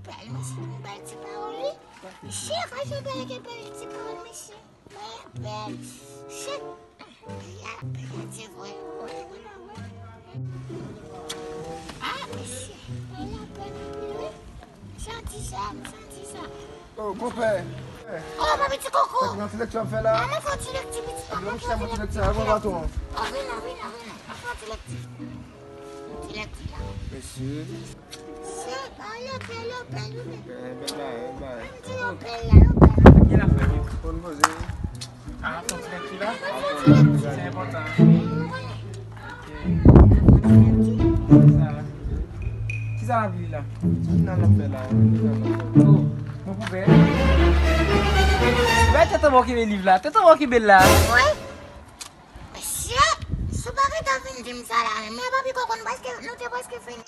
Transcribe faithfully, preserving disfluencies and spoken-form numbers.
Bèl, mesye, bèl ti pawòl, wi. Mesye, kache bèl gen bèl ti pawòl, mesye. Bèl, bèl. Shit. Bèl, bèl, se vre. Ah, mesye. Bèl, bèl, wi. Santi sa, m santi sa. Oh, konpè. Oh, papi ti koko. Yon ti lekti ap fè la. An nou fè yon ti lekti, pitit. An nou fè yon ti lekti. An nou fè yon ti lekti. Oh, vin non, vin non, vin non. An fè yon ti lekti. Ti lekti la. Mesye. Se pa lopè, lopè, lopè. Eh, bèl bagay, bèl bagay. Menm ti lopè la, lopè la. Gen afè ki konn poze. Ah, fè yon ti lekti la. Se enpòtan. Kisa l ap li la? Ki nan l ap fè la? Ki nan l ap fè? Oh, mwen pou bèl. Bay tèt anba w kenbe liv la. Tèt anba w kenbe l la. Wi. Mesye, si w pa gentan vin di m sa la, men papi koko, nou prèske, nou te prèske fini.